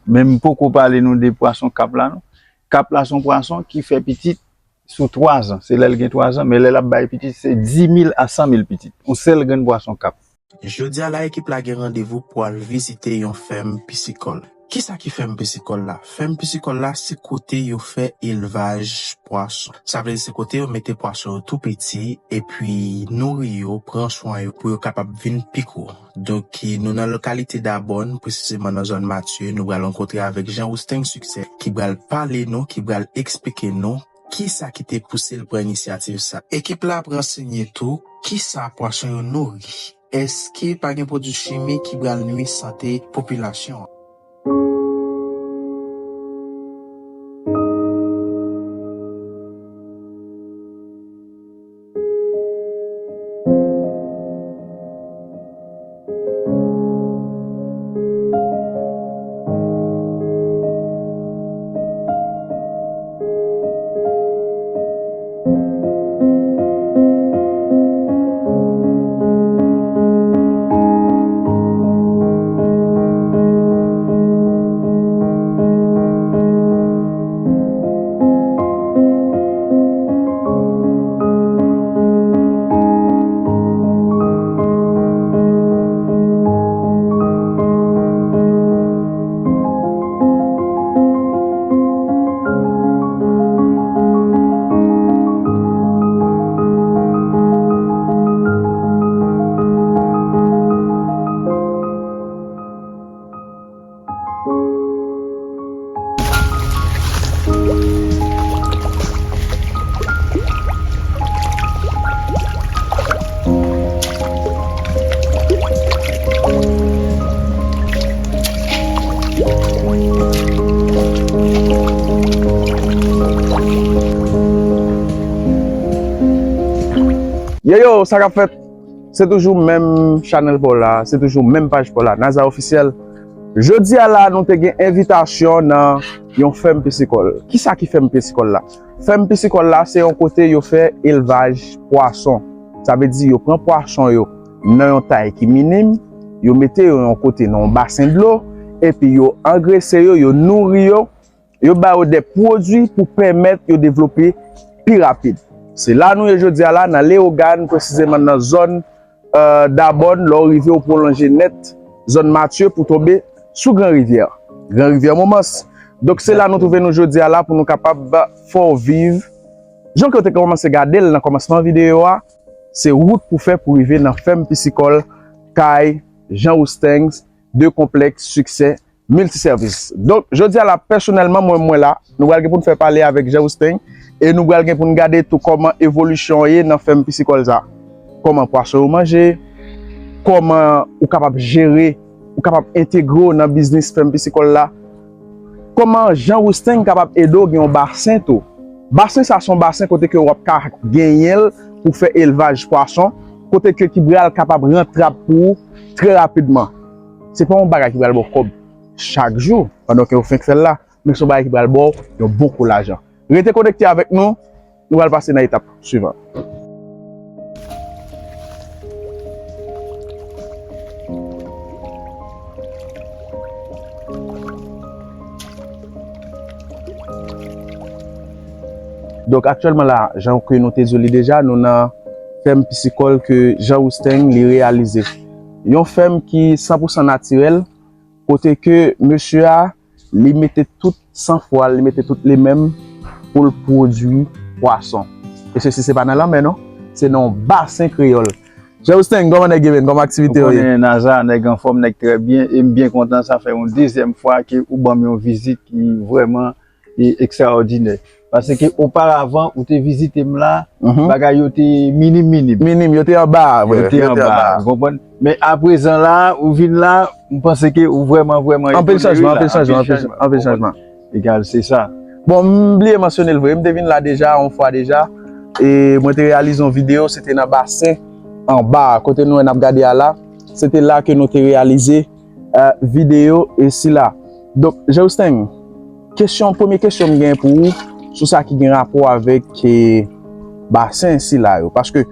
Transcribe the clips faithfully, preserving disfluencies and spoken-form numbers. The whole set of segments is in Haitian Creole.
Men m poko pale nou de pwason kap la, non. Kap la se yon pwason ki fè pitit sou twa zan. Se lè l gen twa zan, men lè l ap bay pitit, se dis mil a san mil pitit. Yon sèl grenn pwason kap. Jodi a la, ekip la gen randevou pou al vizite yon fèm pisikòl. Kisa ki fèm pisikòl la? Fèm pisikòl la, se kote yo fè elvaj pwason. Sa vle di se kote yo mete pwason yo tou piti, epi nouri yo, pran swen yo pou yo kapab vin pi gwo. Donk, nou nan lokalite Dabòn, presizeman nan zòn Matye, nou pral rankontre avèk Jean Roustin Succès, ki pral pale nou, ki pral eksplike nou kisa ki te pouse l pran inisyativ sa. Ekip la ap ranseye tou kisa pwason yo nouri. Èske pa gen pwodui chimik ki pral nui sante popilasyon an? Yo, yo, sa k ap fèt? Se toujou menm chanèl pa w la, se toujou menm paj pa w la, Naza Ofisyèl. Jodi a la, nou te gen envitasyon nan yon fèm pisikòl. Kisa ki fèm pisikòl la? Fèm pisikòl la, se yon kote yo fè elvaj pwason. Sa vle di, yo pran pwason yo nan yon tay ki minim, yo mete yo yon kote nan yon basen dlo, epi yo angrese yo, yo nouri yo, yo ba yo de pwodui pou pèmèt yo devlope pi rapid. Se la nou ye jodi a la, nan Leyogàn, presizeman nan zòn, euh, Dabòn, lè w rive, w pwolonje nèt zòn Matye pou tonbe sou Gran Rivyè. Gran Rivyè Momans. Donk, se la nou twouve nou jodi a la pou nou kapab fè w viv. Jan ke w te kòmanse gade l nan kòmansman videyo a, se wout pou fè pou rive nan fèm pisikòl kay Jean Rousteng de Konplèks Siksè Miltisèvis. Donk, jodi a la, pèsonèlman, mwen, mwen la, nou pral gen pou n fè pale avèk Jean Rousteng e nou pral gen pou n gade tou kòman evolisyon an ye nan fèm pisikòl sa. Kòman pwason yo manje, kòman ou kapab jere, ou kapab entegre w nan biznis fèm pisikòl la, kòman Jean Rousteng kapab ede w gen yon basen tou. Basen sa se yon basen kote ke w ap ka genyen l pou fè elvaj pwason, kote ke ki pral kapab rantrab pou ou trè rapidman. Se pa yon bagay ki pral ba w kòb chak jou, pandan ke w fenk fè l la, men se yon bagay ki pral ba w yon bon kou lajan. Rete konekte avèk nou, nou pral pase nan etap swivan. Donk, aktyèlman la, jan ke nou te di w li deja, nou nan fèm pisikòl ke Jean Rousteng li reyalize. Yon fèm ki san pou san natirèl, kote ke mesye a, li mete tout san fwa l, li mete tout li menm pou l pwodui pwason. E sesi se pa nan lanmè non, se nan yon basen kreyòl. Jean Rousteng, kòman nèg yo menm? Kòman aktivite yo ye? Ou konnen Naza, nèg anfòm, nèg trè byen, e m byen kontan, sa fè yon dezyèm fwa ke ou ban m yon vizit ki vrèman e ekstraòdinè. Paske oparavan, ou te vizite m la, mhm, bagay yo te minim, minim. Minim, yo te anba, vre, yo te anba, ou konprann? Men aprezan la, ou vin la, m panse ke ou vrèman, vrèman evolye la. Anpil chanjman, anpil chanjman, anpil chanjman, anpil chanjman. Egal, se sa. Bon, m bliye mansyone l vre, m te vin la deja, yon fwa deja, e mwen te reyalize yon videyo, se te nan basen anba, kote nou wè n ap gade a la, se te la ke nou te reyalize eh, videyo e sila. Donk, Jean Rousteng, kesyon, premye kesyon m gen pou ou sou sa ki gen rapò avèk, eh, basen sila yo. Paske,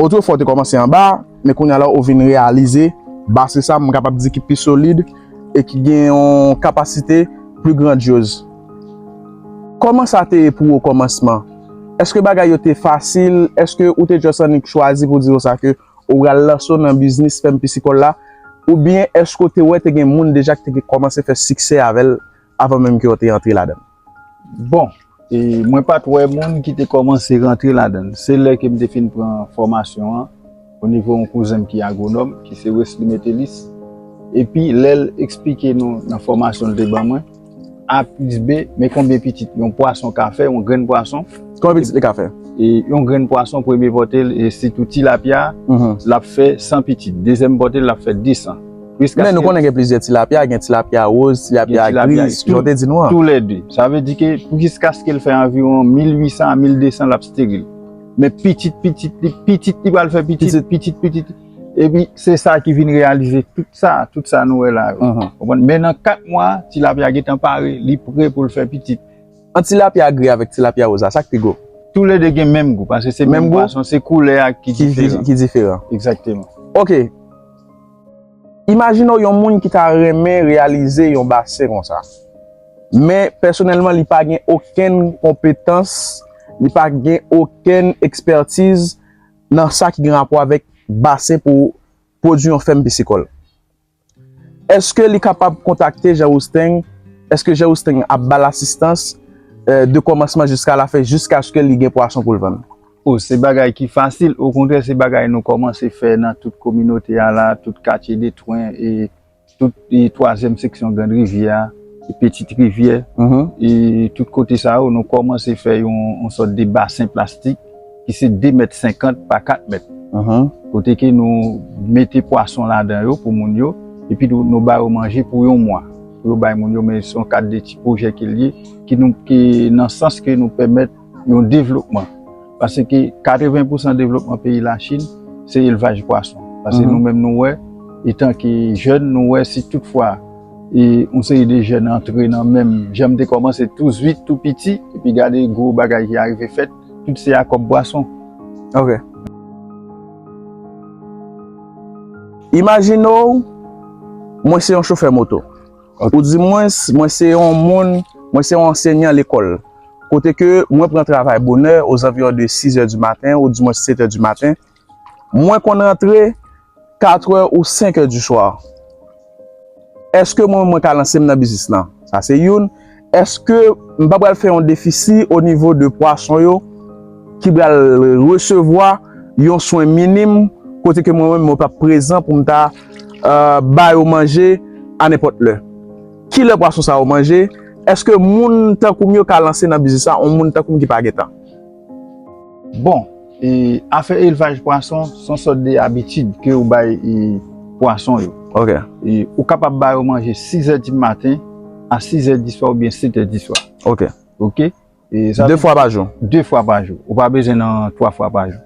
otrefwa, ou te kòmanse anba, men kounye a la, ou vin reyalize, basen sa, m kapab di ki pi solid, e ki gen yon kapasite pli grandyoz. Kòman sa te ye pou ou okòmansman? Èske bagay yo te fasil? Èske ou te just annik chwazi pou di konsa ke ou pral lanse w nan biznis fèm pisikòl la? Oubyen èske w te wè te gen moun deja ki te gen kòmanse fè siksè avè l avan menm ke w te antre ladan l? Bon, e mwen pa t wè moun ki te kòmanse rantre ladan l. Se lè ke m te fin pran fòmasyon an, o nivo yon kouzen m ki agwonòm, ki se Wesley Metelis. Epi lè l eksplike nou nan fòmasyon l te ban mwen, A plis B, men konbyen pitit yon pwason ka fè, yon grenn pwason. Konbyen pitit li ka fè? E yon grenn pwason, premye pòte l, e sitou tilapya, l ap fè san pitit. Dezyèm pòte l, l ap fè de san. Men nou konnen gen plizyè tilapya, gen tilapya woz, tilapya gri, jan w te di nou an. Toulède. Sa vle di ke pou jiskaske l fè anviwon mil uit san a mil de san, l ap steril. Men pitit, pitit, li pitit, li pral fè pitit, pitit, pitit. Epi se sa ki vin reyalize tout sa, tout sa nou wè la yo. Konprann? Men nan kat mwa, tilapya gentan pare, li pre pou l fè pitit. Ant tilapya gri avèk tilapya woz la, sa k pi gwo? Toulède gen menm gou, paske se menm pwason, se koulè a ki diferan. Ki diferan. Egzakteman. Ok. Imajine w yon moun ki ta renmen reyalize yon basen konsa. Men pèsonèlman, li pa gen okenn konpetans, li pa gen okenn ekspètiz nan sa ki gen rapò avèk basen pou pwodui yon fèm pisikòl. Èske li kapab kontakte Jean Roustin? Èske Jean Roustin ap ba l asistans, eh, de kòmansman jiska lafen, jiskaske li gen pwason pou l vann? O, se bagay ki fasil, okontrè, se bagay nou kòmanse fè nan tout kominote a la, tout katye Detwen, e tout e twazyèm seksyon Grann Rivyè a, e Pitit Rivyè, e tout kote sa yo, nou kòmanse fè yon, yon sòt de basen plastik ki se de mèt senkant pa kat mèt. Kote ke nou mete pwason ladan yo pou moun yo, epi nou, nou ba yo manje pou yon mwa. Pou yo bay moun yo, men se yon kad de ti pwojè ke l ye, ki nou, ki nan sans ke nou pèmèt yon devlopman. Paske katreven pousan devlopman peyi Lachin, se elvaj pwason. Paske nou menm nou wè, etan ke jèn, nou wè si toutfwa e yon seri de jèn antre nan menm jan m te kòmanse tou zwit, tou piti, epi gade gwo bagay ki arive fèt, tout se a kòb pwason. Ok. Imajine w, mwen se yon chofè moto. Ou di mwen, mwen se yon moun, mwen se yon ansenyan lekòl. Kote ke mwen pran travay bonè, ozanviwon de sis è di maten, ou di mwen sèt è di maten. Mwen konn rantre kat è ou senk è di swa. Èske mwen, mwen ka lanse m nan biznis lan? Sa se youn. Èske m pa pral fè yon defisi o nivo de pwason yo ki pral resevwa yon swen minim kote ke mwen menm mwen p ap prezan pou m ta, eh, ba yo manje a nenpòt lè? Kilè pwason sa yo manje? Èske moun tankou m yo ka lanse nan biznis sa, yon moun tankou m ki pa gen tan? Bon, e, afè elvaj pwason, se yon sòt de abitid ke ou bay e, pwason yo. Ok. E, ou kapab ba yo manje sis è di maten a sis è di swa oubyen sèt è di swa. Ok. Ok? E sa De fwa pa jou. De fwa pa jou. Ou pa bezwen nan twa fwa pa jou.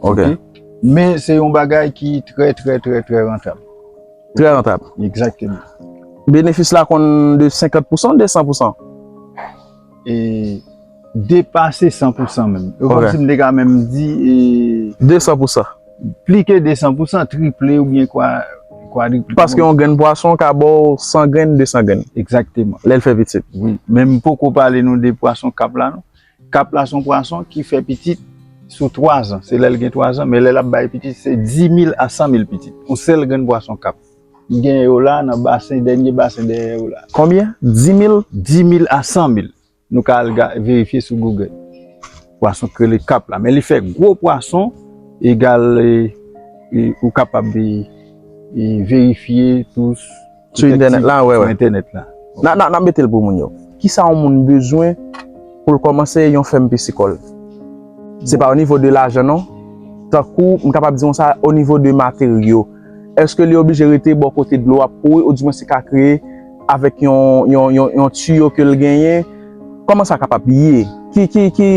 Ok. Men se yon bagay ki trè, trè, trè, trè rantab. Trè rantab. Egzakteman. Benefis la konn de senkant pousan, de san pousan? E depase san pousan menm. Yo kòmsi m te ka menm di e De san pousan. Pli ke de san pousan, triple oubyen kwa, kwadriple. Paske yon grenn pwason ka ba w san grenn, de san grenn. Egzakteman. Lè l fè pitit. Wi. Men m poko pale nou de pwason kap la, non. Kap la se yon pwason ki fè pitit sou twa zan. Se lè l gen twa zan, men lè l ap bay pitit, se di mil a san mil pitit. Yon sèl grenn pwason kap. Li gen yo la nan basen, dènye basen dèyè yo la. Konbyen? Di mil? Di mil a san mil. Nou ka al ga-, verifye sou Google. Pwason k rele kap la. Men li fè gwo pwason, egal, e, e, ou kapab, e, e, verifye tou Sou entènèt la, wè, wè. Sou entènèt la. N a, n a, n a mete l pou moun yo. Kisa yon moun bezwen pou l kòmanse yon fèm pisikòl? Se pa o nivo de lajan, non. Tankou, m kapab di konsa, o nivo de materyo. Èske li oblije rete bò kote dlo ap kouri, oudimwens li ka kreye avèk yon, yon, yon, yon tiyo ke l genyen? Kòman sa kapab ye? Ki, ki, ki,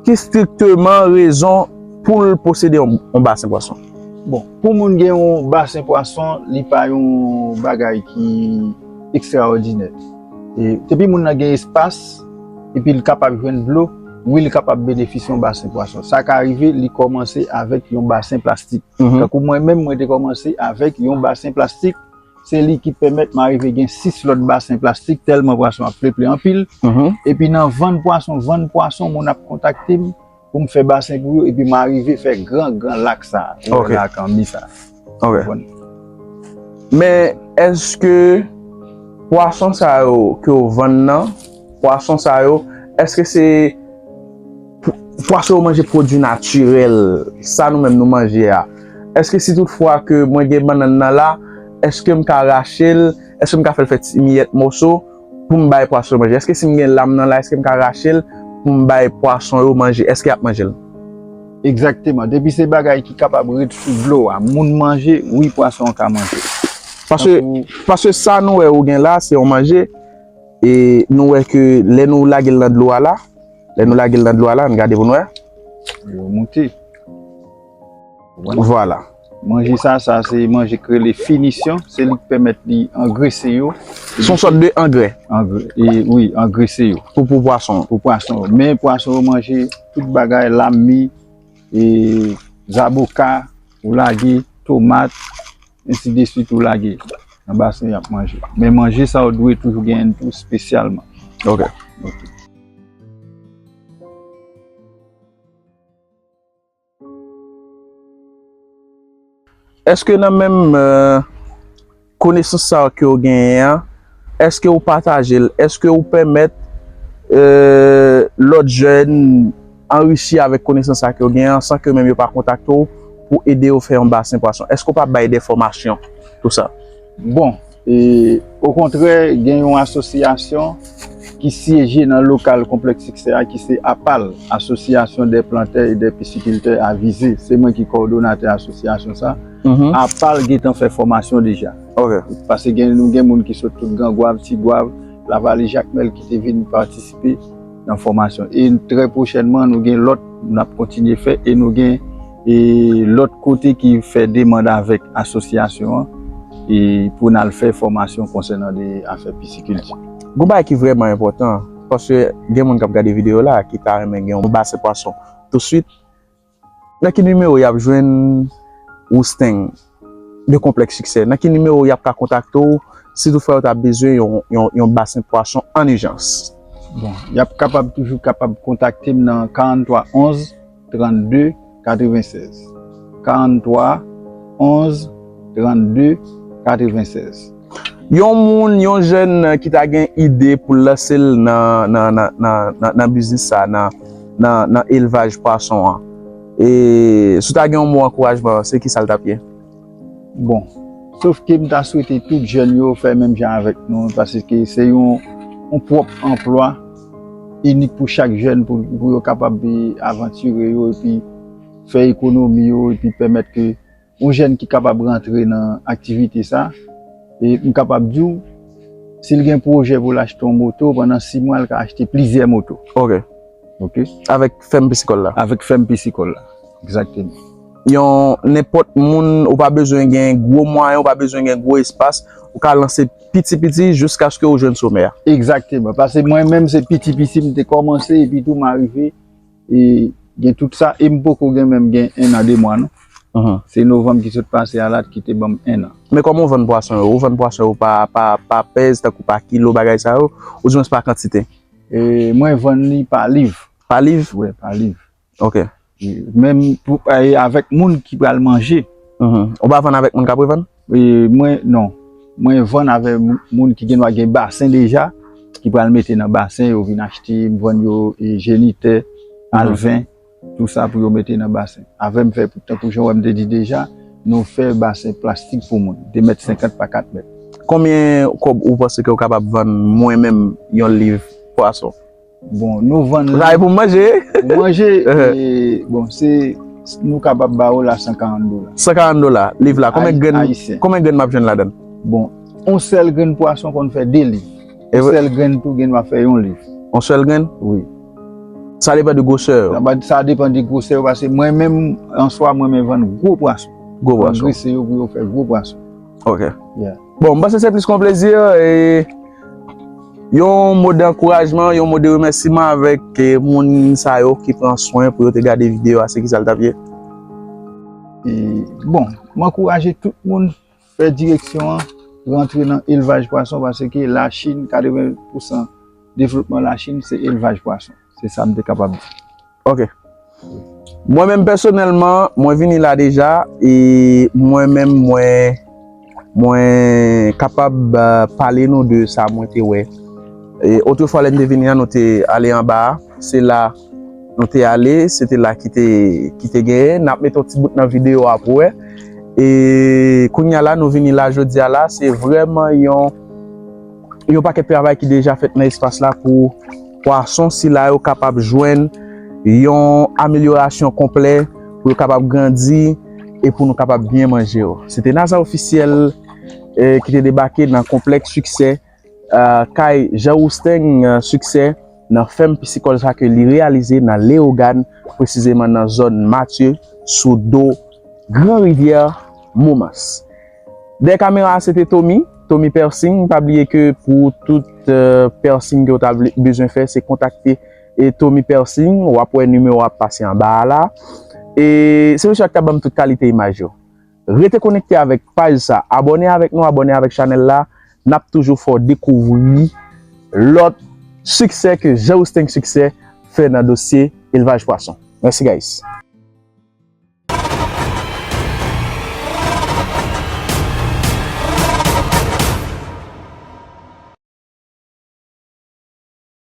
ki strikteman rezon pou l posede yon, yon basen pwason? Bon, pou moun gen yon basen pwason, li pa yon bagay ki ekstraòdinè. E, depi moun nan gen espas, epi l kapab jwenn dlo, wi, li kapab benefisye yon basen pwason. Sa ka rive, li kòmanse avèk yon basen plastik. Tankou mwen menm, mwen te kòmanse avèk yon basen plastik. Se li ki pèmèt m arive gen sis lòt basen plastik tèlman pwason ap peple anpil. Epi nan vann pwason, vann pwason, moun ap kontakte m pou m fè basen pou yo, epi m arive fè gran, gran lak sa a, ou wè, lak anmi sa a. Ou konprann? Men, èske pwason sa yo ke w vann nan, pwason sa yo, èske se pwason yo manje pwodui natirèl, sa nou menm nou manje a? Èske si tout fwa ke mwen gen bannann nan la, èske m ka rache l, èske m ka fè l fè ti miyèt moso pou m bay pwason yo manje? Èske si m gen lam nan la, èske m ka rache l pou m bay pwason yo manje? Èske y ap manje l? Egzakteman. Depi se bagay ki kapab ret sou dlo a, moun manje, wi, pwason an ka manje. Paske, paske sa nou wè ou gen la, se yon manje. E nou wè ke lè nou lage l nan dlo a la, lè nou lage l nan dlo a la, ann gade pou n wè. Yo moute. Vwala. Manje sa, sa se manje k rele finisyon. Se li k pèmèt li angrese yo. Se yon sòt de angrè. Angrè. E, wi, angrese yo. Pou, pou pwason. Pou pwason yo. Men pwason yo manje tout bagay, lam mi, e, zaboka, ou lage, tomat, ensi de swit, ou lage. Nan basen y ap manje. Men manje sa yo dwe toujou genyen tou espesyalman. Ok. Èske nan menm, eh, konesans sa yo ke w genyen an, èske w pataje l? Èske w pèmèt, eh, lòt jèn anrichi avèk konesans sa ke w genyen an san ke menm yo pa kontakte w pou ede yo fè yon basen pwason? Èske w pa bay de fòmasyon, tou sa? Bon, e, okontrè, gen yon asosyasyon ki syeje nan lokal Konplèks Siksè a, ki se APAL, Association des Planteurs et des Pisciculteurs Avisés. Se mwen ki kowòdonatè asosyasyon sa. APAL gentan fè fòmasyon deja. Paske gen, nou gen moun ki sot tout Gran Gwav, Ti Gwav, Lavale, Jakmèl ki te vin patisipe nan fòmasyon. E trè pwochènman, nou gen lòt n ap kontinye fè e nou gen, e, lòt kote ki fè demann avèk asosyasyon an, e, pou n al fè fòmasyon konsènan de afè pisikilti. Gon bagay ki vrèman enpòtan, paske gen moun k ap gade videyo la ki ta renmen gen yon basen pwason touswit. Nan ki nimewo y ap jwenn Roustin de Konplèks Siksè? Nan ki nimewo y ap ka kontakte w si toutfwa yo ta bezwen yon, yon, yon basen pwason an ijans? Bon, y ap kapab toujou kapab kontakte m nan karant twa onz trannde katrevennsèz. Karant twa onz trannde katrevennsèz. Yon moun, yon jèn ki ta gen ide pou l lanse l nan, nan, nan, nan, nan, nan biznis sa, nan, nan, nan elvaj pwason an. E si w ta gen yon mo ankourajman, se kisa l t ap ye? Bon, sof ke m ta swete tout jèn yo fè menm jan avèk nou, paske se yon, yon pwòp anplwa inik pou chak jèn, pou, pou yo kapab avantire yo epi fè ekonomi yo, epi pèmèt ke yon jèn ki kapab rantre nan aktivite sa, e m kapab di w, si l gen pwojè pou l achte yon moto, pandan sis mwa, l ka achte plizyè moto. Ok. Ok? Avèk fèm pisikòl la. Avèk fèm pisikòl la. Egzakteman. Yon nenpòt moun, ou pa bezwen gen gwo mwayen, ou pa bezwen gen gwo espas, ou ka lanse piti piti jiskaske ou jwenn somè a. Egzakteman. Paske mwen menm, se piti piti m te kòmanse, epi tou m arive e gen tout sa, e m poko gen menm gen en an de mwa, non. Se novanm ki sot pase a la ki te ban m en an. Men kòman w vann pwason yo? Ou vann pwason yo pa, pa, pa pèz, tankou pa kilo, bagay sa yo, oudimwens pa kantite? E, mwen vann li pa liv. Pa liv? Wi, pa liv. Ok. Menm pou, e, avèk moun ki pral manje. Ou pa vann avèk moun k ap revann? E, mwen, non. Mwen vann avè moun ki gendwa gen basen deja, ki pral mete nan basen, yo vin achte, m vann yo, e, jenitè, alven, tou sa pou yo mete nan basen. Avè m fè, tankou jan w wè m te di deja, nou fè basen plastik pou moun, de mèt senkant pa kat mèt. Konbyen kòb ou panse ke w kapab vann mwen menm yon liv pwason? Bon, nou vann li. Sa e pou manje? Pou manje, bon, se, nou kapab ba ou la san karant dola. San karant dola, liv la. Konbyen grenn, konbyen grenn m ap jwenn ladan l? Bon, yon sèl grenn pwason konn fè de liv. Yon sèl grenn tou gendwa fè yon liv. Yon sèl grenn? Wi. Sa depann de gwosè yo. Sa depann de gwosè yo, paske mwen menm, an swa, mwen menm vann gwo pwason. Gwo pwason. Mwen grese yo pou yo fè gwo pwason. Ok. Bon, m panse se plis kon plezi, e yon mo de ankourajman, yon mo de remèsiman avèk, e, moun sa yo ki pran swen pou yo te gade videyo a, se kisa l t ap ye? E, bon, m ankouraje tout moun fè direksyon an, rantre nan elvaj pwason, paske Lachin, katreven pousan devlopman Lachin se elvaj pwason. Se sa m te kapab di. Ok. Mwen menm pèsonèlman, mwen vini la deja, e mwen menm mwen mwen kapab uh, pale nou de sa mwen te wè. E otrefwa lè n te vini an, nou te ale anba a, se la nou te ale, se te la ki te ki te genyen. N ap mete yon ti bout nan videyo a pou wè. E kounye a la, nou vini la jodi a la, se vrèman yon yon pakèt travay ki deja fèt nan espas la pou pwason sila yo kapab jwenn yon amelyorasyon konplè pou yo kapab grandi e pou nou kapab byen manje yo. Se te Naza Ofisyèl eh, ki te debake nan konplèks Siksè, eh, kay Jean Roustin eh, Siksè, nan fèm pisikòl sa ke li reyalize nan Leyogàn, presizeman nan zòn Matye, sou do Gran Rivyè, Momans. Dèyè kamera a, se te Tommy, Tommy Piercing. Pa bliye ke pou tout eh, piercing ke w ta vle- bezwen fè, se kontakte e Tommy Piercing. W ap wè nimewo a ap pase anba a la. E se mesye a k ta ban m tout kalite imaj yo. Rete konekte avèk paj sa. Abòne avèk nou, abòne avèk chanèl la. N ap toujou fè w dekouvri lòt siksè ke Jean Roustin Siksè fè nan dosye elvaj pwason. Mèsi, guys.